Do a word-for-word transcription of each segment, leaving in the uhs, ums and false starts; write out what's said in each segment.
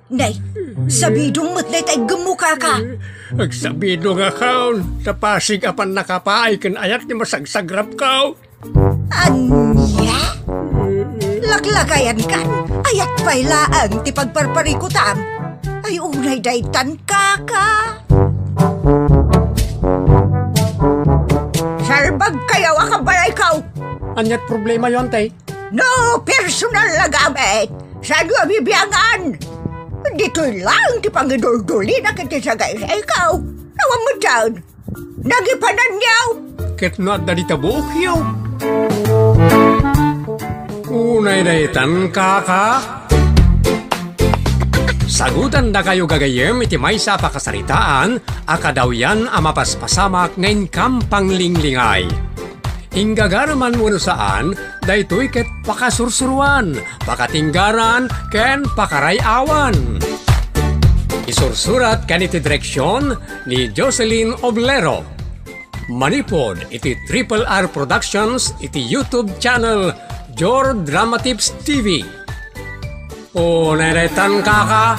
Nay, sabidong met dayta iggemmo, kaka. Agsabidongakon, ta pasig a pannakapaay ken ayat ti masagsagrapko. Ania? Laklakayankan, ayat pay laeng ti pagparparikutam. Ay, unay daytan, kaka. Salbagkayo a kabalayko. Aniat problemayo, Antay? No personal a gamit, saanyo a bibiangan. Ditoy laeng ti pangiduldulina ken ti sagaysayko. Awan met dayta. Nagipananyo. Ket no adda dita buokyo. Unay daytan, kaka. Sagutandakayo gagayyem iti maysa a pakasaritaan a kadawyan a mapaspasamak nga inkam panglinglingay. Inggagaraman wenno saan, daytoy ket pakasursuroan, pakatinggaran, ken pakaray-awan. Isursurat ken iti direksion ni Jocelyn Oblero. Manipud iti Triple R Productions iti YouTube channel Jor Dramatips T V. Unay daytan, kaka.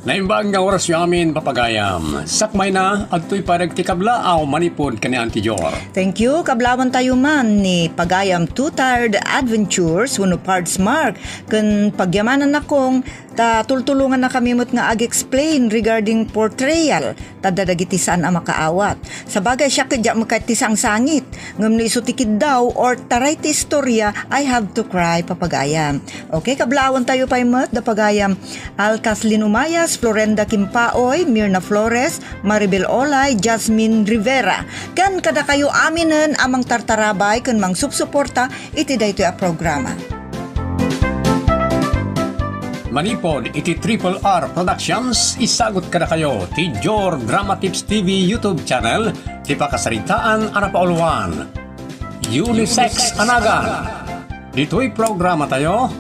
Naimbag nga orasyo amin, papagayam. Sakbayna, adtoy pay dagiti kablaaw manipud ken ni Auntie Jor. Thank you. Kablaawantayo man ni Pagayam Two Tired Adventures wenno Pards Mark ken pagyamanannakon ta tultulongannakami met nga ag-explain regarding portrayal ta adda dagiti saan a makaawat. Sabagay, siak ket diak met kayat ti sangsangit. Ngem no isu ti kiddaw or taray ti istorya, I have to cry, papagayam. Okay, kablaawantayo pay met da pagayam Alcas Linumayas, Florenda Kimpaoy, Mirna Flores, Maribel Olay, Jasmine Rivera, ken kadakayo aminen a mangtartarabay ken mangsupsuporta iti daytoy a programa. Manipud iti Triple R Productions, isagut kadakayo ti Jor Dramatips T V YouTube channel, ti pakasaritaan a napauluan. Unisex a nagan. Ditoy programatayo,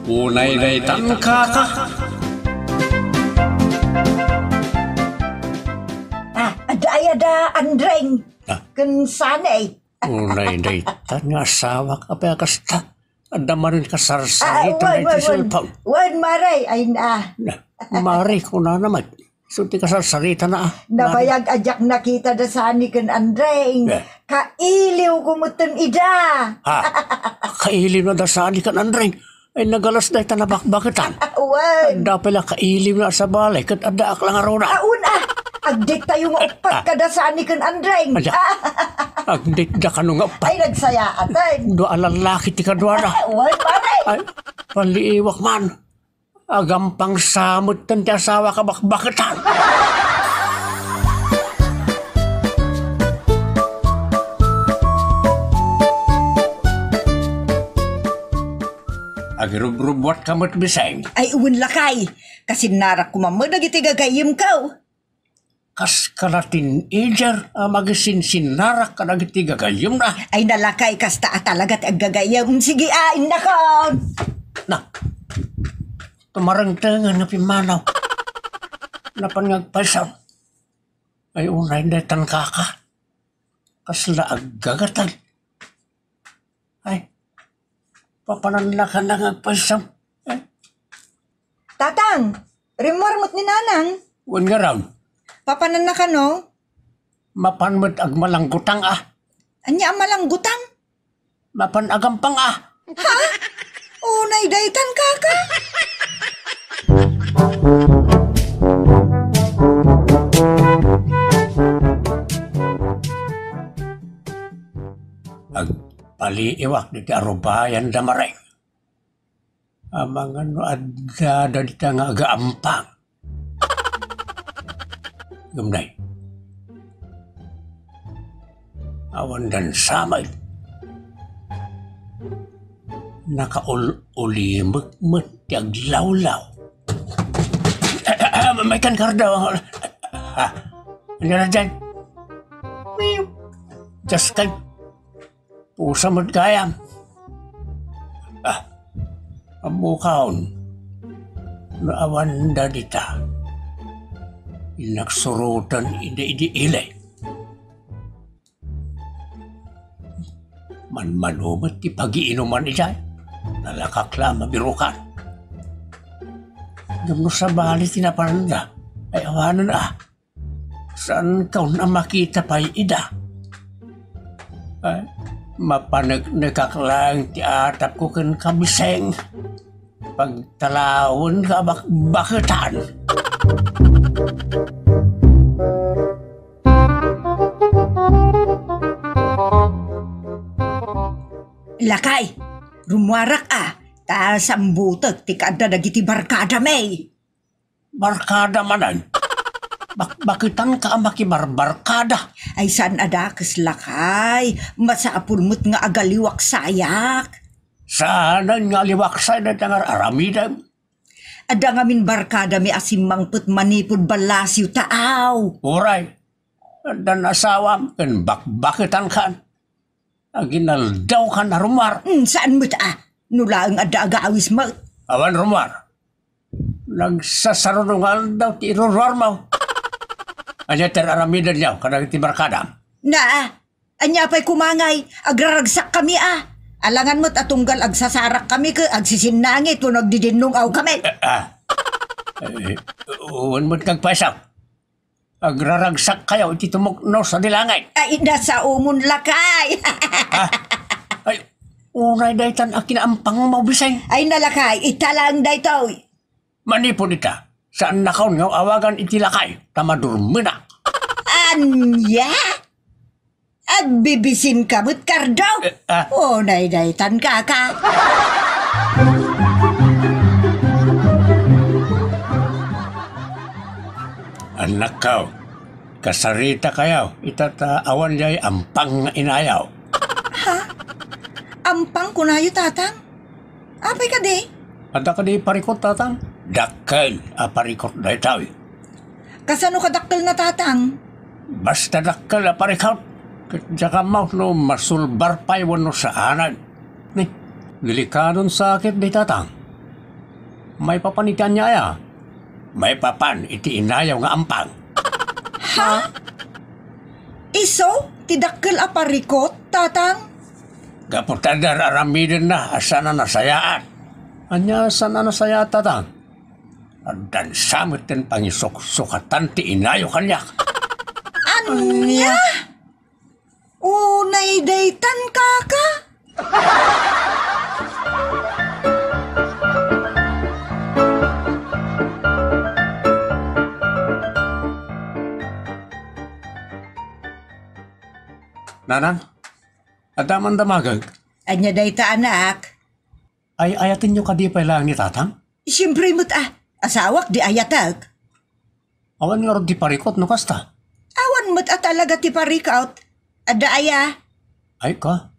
unay daytan, kaka. Ah, adda aya da Andreng. Ah. Ken Sanay. Unay daytan nga asawak, apay a kasta? Adda manen kasarsarita iti cellphone. Wen, Mare, ay na. Na, Mare, kunana met. Isu ti kasarsaritana, ah. Nabayag a diak nakita da Sani ken Andreng. Eh. Kailiwko metten ida. Ha? Kailiwna da Sani ken Andreng? Ay, nagalas dayta nabakbaketan. Wen. Adda pay la kailiwna a sabali, ket addaak la ngarud. Awan, ah. Agdittayo nga uppat kada Sani ken Andreng. Aya. Agditda kano nga uppat. Ay, nagsayaatan. Dua a lallaki ti kaduana. Wen, pare. Ay, paliiwak man. Agampang sa metten ti asawa kabakbaketan. Agirubrubbuatka met, Biseng. Ay, wen lakay. Kasinnarak koma met dagiti gagayyemko. Kas kala teenager a magisinsinnarak kadagiti gagayyemna. Ay, nalakay, kasta a talaga ti aggagayyem. Sige, ah, innakon. Na, tumarengtengen nga pimmanaw. Napan nga agpayso. Ay, unay daytan, kaka. Kasla aggagatan. Ay, papanannakan nga agpayso. Ay. Tatang, rimmuar met ni Nanang. Wen ngarud. Papanannakan, no? Mapan met agmalanggutang, ah. Ania a malanggutang? Mapan agampang, ah. Ha? Unay daytan, kaka? Agpaliiwak diti arubayan da Mareng. Amangan no adda dita nga agaampang. Gumnay. Awan dan samay. Nakaul-ulimek met ti aglawlaw. May kan karda. Ah, ano na dyan? Just kay Pusa met gayam. Ah, ammokaon no awan da dita. Inaksurutan ida idi ili. Manmano met ti pagiinuman idiay. Nalakak la a mabirukan. Ngem no sabali ti naparanda, ay awanen a. Saankaon a makita pay ida. Ay, mapaneknekak laeng ti atapko ken kabiseng. Pagtalawenka a bakbaketan. Lakay, rummuarak a, ta sambutek ti kaadda dagiti barkadami. Barkada manen? Bakbaketanka a makibarbarkada? Ay, saan a dakes, lakay. Masapul met nga agaliwaksayak. Saanen nga aliwaksay dayta nga ar-aramidem? Adda ngamin barkadami a simmangpet manipud Ballasio, taaw. Uray, addan asawam ken bakbaketankan. Aginaldawkan a rummuar. Hmm, saan met a? No laeng adda agawis met. Awan rummuar. Nagsasaruno nga aldaw ti iruruarmo. Ania ti ar-aramidenyo kadagiti barkadam? Na, ania pay koma ngay, agraragsakkami a. Alangan met a tunggal agsasarakkami ket agsisinnangit wenno agdidinnong-awkami. Eh, ah. Eh, wen met nagpaisaw. Agraragsakkayo iti tumuknos a di langit. Ay, nasaomon, lakay. Ah, ay, unay daytan a kinaampangmo, Biseng. Ay, na, lakay, ita laeng daytoy. Manipud ita, saannakon nga awagan iti lakay, ta madurmenak. Ania? Agbibisinka met, Cardo? Eh, ah. Unay daytan, kaka. Annakko, kasaritakayo ita ta awan diay ampang nga inayaw. Ha? Ampang kunayo, Tatang? Apay kadi? Adda kadi parikut, Tatang? Dakkel a parikut daytoy. Kasano kadakkelna, Tatang? Basta dakkel a parikut, ket diak ammo no masulbar pay wenno saanen. Ni, delikadon sa ket di, Tatang. Maipapan iti ania aya? Maipapan iti inayaw nga ampang. Ha? Isu ti dakkel a parikut, Tatang? Gapu ta ar-aramidenna a saan a nasayaat. Ania saan a nasayaat, Tatang? Addan sa met ti pangisuksukatan ti inayaw kaniak. Ania? Unay daytan, kaka? Nanang, adda man damagek? Ania dayta, anak? Ay-ayatenyo kadi pay laeng ni Tatang? Siempre met a, asawak di ayatek. Awan ngarud ti parikut no kasta? Awan met a talaga ti parikut. Adda aya? Ay ka.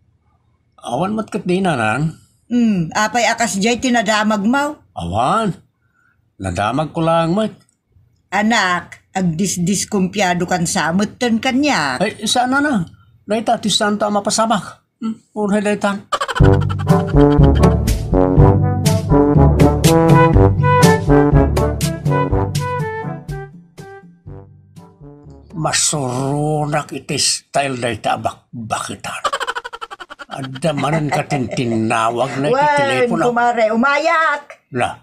Awan met ket di, Nanang. Hmm, apay a kasdiay ti nadamagmo? Awan. Nadamagko laeng met. Anak, agdisdiskumpiadokan sa metten kaniak. Ay, saan, Nanang. Dayta ti saanto a mapasamak. Hmm, unay daytan. Masuronak iti style dayta a bakbaketan. Adda manen katintinnawagna iti telepono. Wen, kumare, umayak. Na.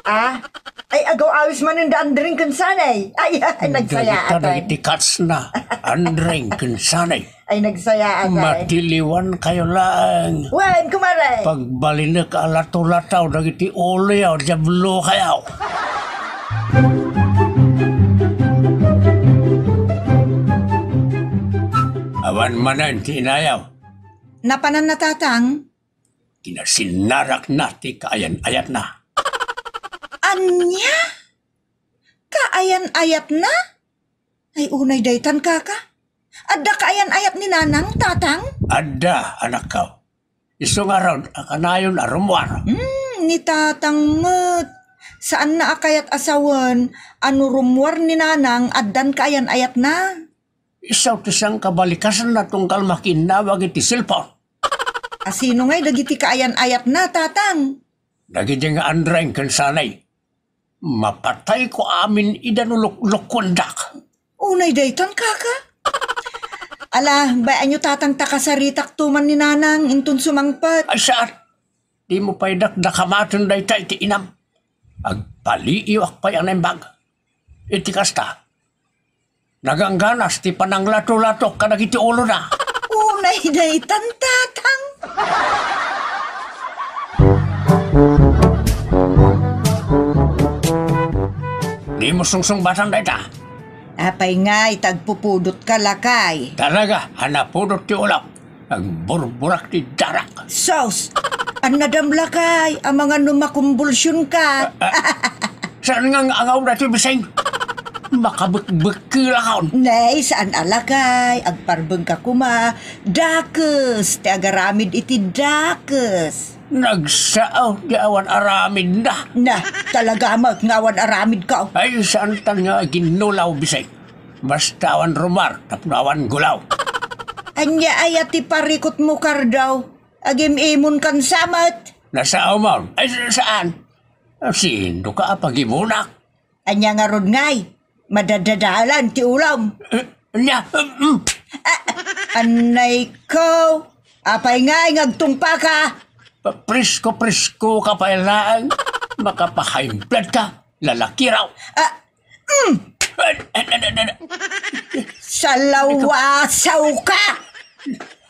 Ah? Ay, agaw-awis manen da Andring ken Sanay. Ay, ay, nagsayaat. Dagita dagiti katsna, Andring ken Sanay. Ay, nagsayaat, ay. Matiliwankayo laeng. Wen, kumare. Pagbalinek a latulataw dagiti ulio, diablokayo. Awan manen ti inayaw. Napananna, Tatang? Kinasinarakna ti kaayan-ayatna. Ania? Kaayan-ayatna? Ay, unay daytan, kaka. Adda kaayan-ayat ni Nanang, Tatang? Adda, anakko. Isu ngarud a kanayon a rummuar. Hmm, ni Tatang met. Saanna a kayat a sawen a no rummuar ni Nanang, addan kaayan-ayatna. Isu ti sangkabalikasanna tunggal makinnawag iti cellphone. A sino ngay dagiti kaayan-ayatna, Tatang? Dagiti nga Andring ken Sanay. Mapatayko amin ida no luk-, lukkuendak. Unay daytan, kaka? Ala, bay-anyo tatang ta kasaritak to man ni Nanang inton sumangpet. Ay, saan? Dimo pay dakdakamaten dayta iti inam. Agpaliiwak pay a naimbag. Iti kasta, nagangganas ti pananglatolatok kadagiti ulona. Unay daytan, tatang. Dimo sungsungbatan dayta. Apay ngay, tagpupudotka, lakay? Talaga a napudot ti ulak. Agburburak ti darak. Sus! Annadam, lakay, amangan no makumbulsionka. Ah, ah, saan nga nga daytoy, Bising? Makabekbekkelakon. Nay, saan a, lakay. Agparbengka koma. Dakes ti agaramid iti dakes. Nagsao ti awan aramidna. Na, talaga met nga awan aramidko. Ay, saantan nga aginnulaw, Bising. Basta awan rummuar tapno awan gulaw. Ania aya ti parikutmo, Kardaw? Agim-imonkan sa met? Nasaomon? Ay, sa-, saan? Sinoka a pagimunak? Ania ngarud ngay? Madadadalan ti ulom. Eh, ania? Mm. Ah, anay ko. Apay ngay nga agtungpaka? Pa-, presko-presko ka pay laeng. Makapa-high blood ka. Lalakiraw. Ah, mm. Salawasaw ka!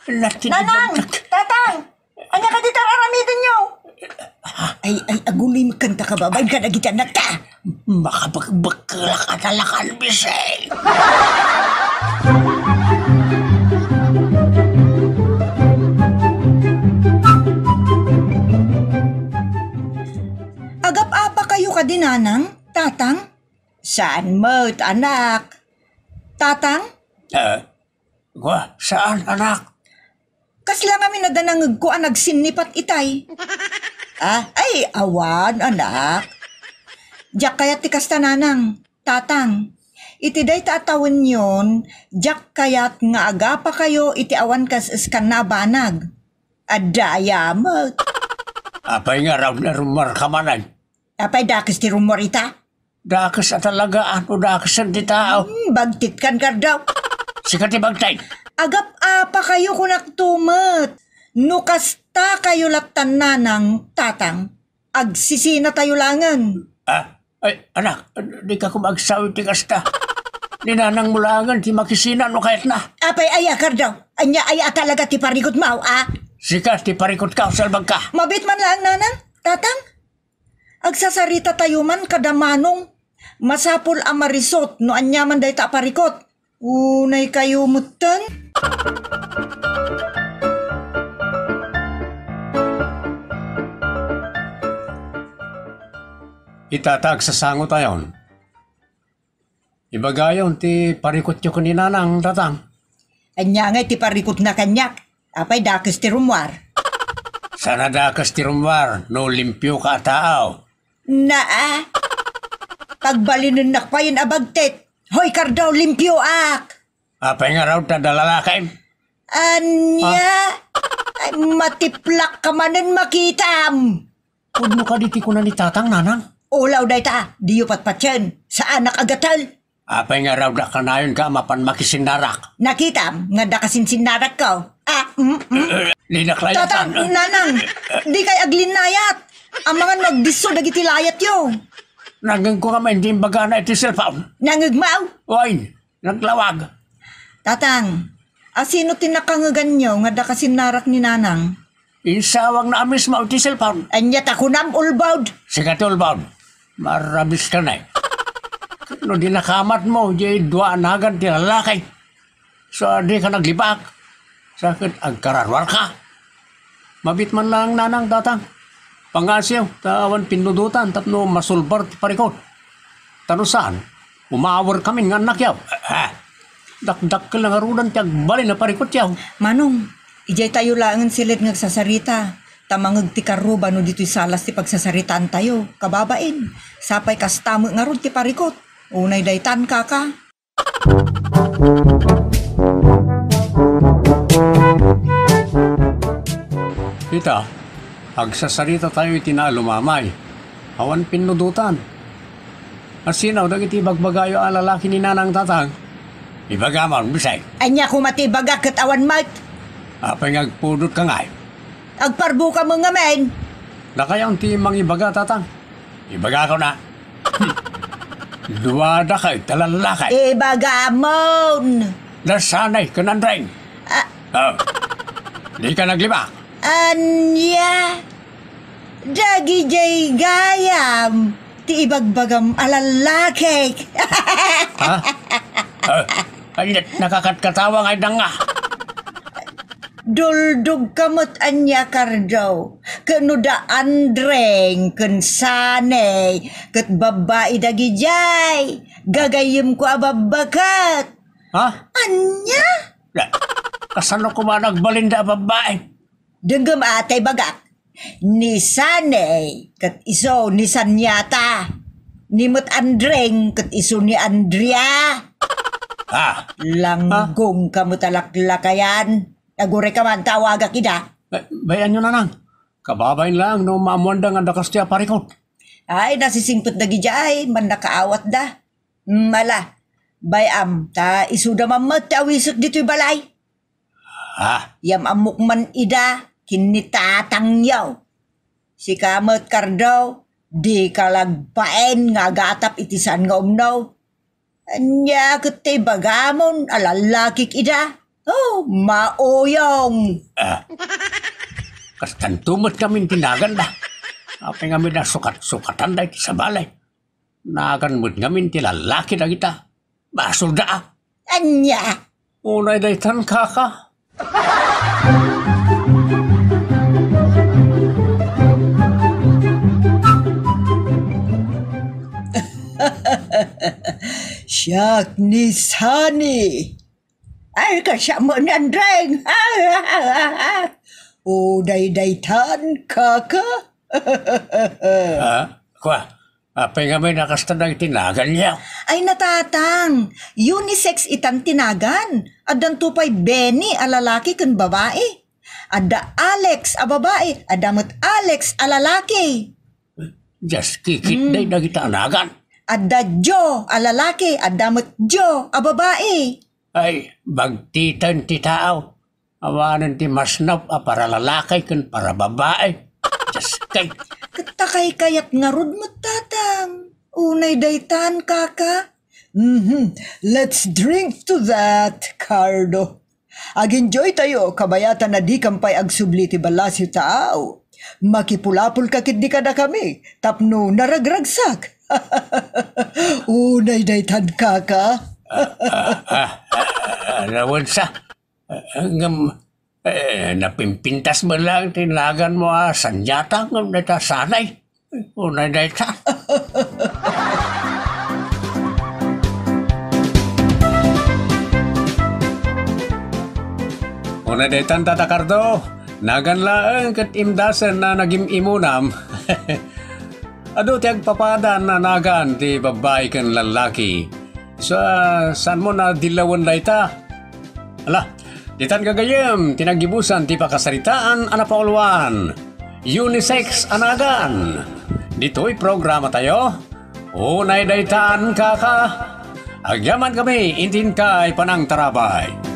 Nanang! Tatang! Ania kadi ti ar-aramidenyo? Ay, ay, agulim kanta ka, babaen ka dagiti anakta. Makabekbekkelak a talakan, Bising. Agap-apa kayo kadi, Nanang? Tatang? Saan met, anak? Tatang? Eh, wa, saan, anak? Kasla ngamin adda nangegko a nagsinnipat itay. Ah, ay, awan, anak. Diak kayat ti kasta, Nanang, Tatang. Iti dayta a tawenyon, diak kayat nga agapakayo iti awan kas-eskanna a banag. Adda aya met. Apay nga raw narummuarka manen? Apay dakes ti rummuar ita? Dakes a talaga, ano, dakesen ti tao. Hmm, bagtitkan, Kardaw. Sika ti bagtit. Agap-apa kayo, kunak to met. No kasta kayo lattan, Nanang, Tatang, agsisinatayo langen. Ah, ay, anak, dika koma agsao iti kasta. Ni Nanang mo langen ti makisina no kayatna. Apay aya, Kardaw? Ania aya a talaga ti parikutmo, a? Sika ti parikutko, salbagka. Mabiit man laeng, Nanang, Tatang. Agsasarita tayo man kada Manong. Masapul a marisut no aniaman dayta a parikut. Unay kayo metten. Ita ta agsasango tayon. Ibagayon ti parikutyo ken ni Nanang, Tatang. Ania ngay ti parikutna kaniak? Apay dakes ti rummuar? Saan a dakes ti rummuar no limpioka a tao. Naa, pagbalinennak payen a bagtit. Hoy, Kardaw, limpioak! Apay ngarud ta adda lalakim? Ania? Ah. Ay, matiplak ka manen makitam. Pudno kadi ti kuna ni Tatang, Nanang? Ulaw dayta, diyo patpatien. Saanak a gatel. Apay ngarud a kanayonka a mapan makisinnarak? Nakitam nga adda kasinsinnarakko. Ah, mm, mm. Eh, eh, dinak layatan. Tatang, Nanang, dikay aglinnayat. Amangan no agdisso dagiti layatyo. Nangegko nga main ti imbagana iti cellphone. Nangegmo? Wen, naglawag. Tatang, asino ti nakangeganyo nga adda kasinnarak ni Nanang? Insawagna a mismo iti cellphone. Ania ta kunam, ulbod? Sika ti ulbod. Marabis ka na eh. No di nakamatmo, di dua a nagan ti lalaki. So, di ka naglibak. Sa ket agkararuar ka. Mabit man lang, Nanang, Tatang. Pangasiw, ta awan pinnudotan tapno masulbar ti parikut. Ta no saan, umawer kamin nga annakyo. Ah, dakdakkel nga ngaruden ti agbalin a parikutyo. Manong, idiay tayo laengen siled nga agsasarita. Ta mangeg ti karruba no ditoy salas ti pagsasaritaantayo. Kababain, sapay kasta met ngarud ti parikut. Unay daytan, kaka. Ita, agsasarita tayo iti naalumamay. Awan pinnudotan. Asino dagiti ibagbagayo a lalaki ni Nanang, Tatang? Ibagamon, Bisay. Ania koma ti ibagak ket awan met? Apay nga agpudotka ngay? Agparbuka met ngamin. Dakayon ti mangibaga, Tatang. Ibagakon a. Duadakay ta lallaki. Ibagamon. Da Sanay ken Andreng. Ah. Oh. Dika naglibak. Ania? Dagidiay gayam ti ibagbagam a lallaki. Ha? Ah, ania, nakakatkatawa ngay danga. Duldogka met ania, Cardo? Ket no da Andreng ken Sanay ket babbai dagidiay, gagayyemko a babba ket. Ha? Ania? Da, kasano koma nagbalinda a babbai? Denggem a ta ibagak. Ni Sanay ket isu ni Sanyata. Ni met Andreng ket isu ni Andrea. Ah. Langgongka met a laklakayan. Agurayka man ta awagak ida. Bay-, bay-anyo, Nanang. Kababain laeng no maammoanda nga adda kastoy a parikut. Ay, nasisingpet dagidiay, mannakaawatda. Mm, ala, bay-am, ta isuda man met ti awisek ditoy balay. Ah. Yam-ammok man ida ken ni tatangyo. Sika met, Cardo, dika lagpaen nga agatap iti saan nga umno. Ania ket ti ibagamon a lallakik ida? Oh, mauyong! Ah. Kastanto met ngamin ti naganda. Apay ngamin a sukat-sukatan dayta sabali. Nagan met ngamin ti lallaki dagita. Basolda a. Ania? Unay daytan, kaka. Siak ni Sani. Ay, kasiak met ni Andreng. O, daydaytan, kaka. Ah, kua, apay ngamin a kasta dagiti naganyo? Ay, natatang, unisex itan ti nagan. Addanto pay Benny a lalaki ken babai. Adda Alex a babai, adda met Alex a lalaki. Just kikit Hmm. day dagita a nagan. Adda Joe a lalaki, adda met Joe a babai. Ay, bagtiten ti tao. Awanen ti masnap a paralalaki ken parababai. Just kay. Ket ta kaykayat ngarud met, tatang. Unay daytan, kaka. Mhm. Let's drink to that, Cardo. Ag-enjoy tayo, kabayatan a dikan pay agsubli ti ballasiw tao. Makipulapolka ketdi kadakami tapno naragragsak. Unay daytan, kaka. Ah, ah, ah, ah, ah, nawensa. Ah, ngem, eh, napimpintas man lang ti naganmo a Sanyata ngem dayta Sanay. Unay dayta. Unay daytan, Tata Cardo. Nagan laeng ket imdasen a nagim-imunam. Adu ti agpapadan a nagan ti babbai ken lallaki. Sa-, saanmo a dillawen dayta? Ala, ditan gagayyem ti naggibusan ti pakasaritaan a napauluan. Unisex a nagan. Ditoy programatayo, Unay daytan, kaka. Agyamankami intin kay panangtarabay.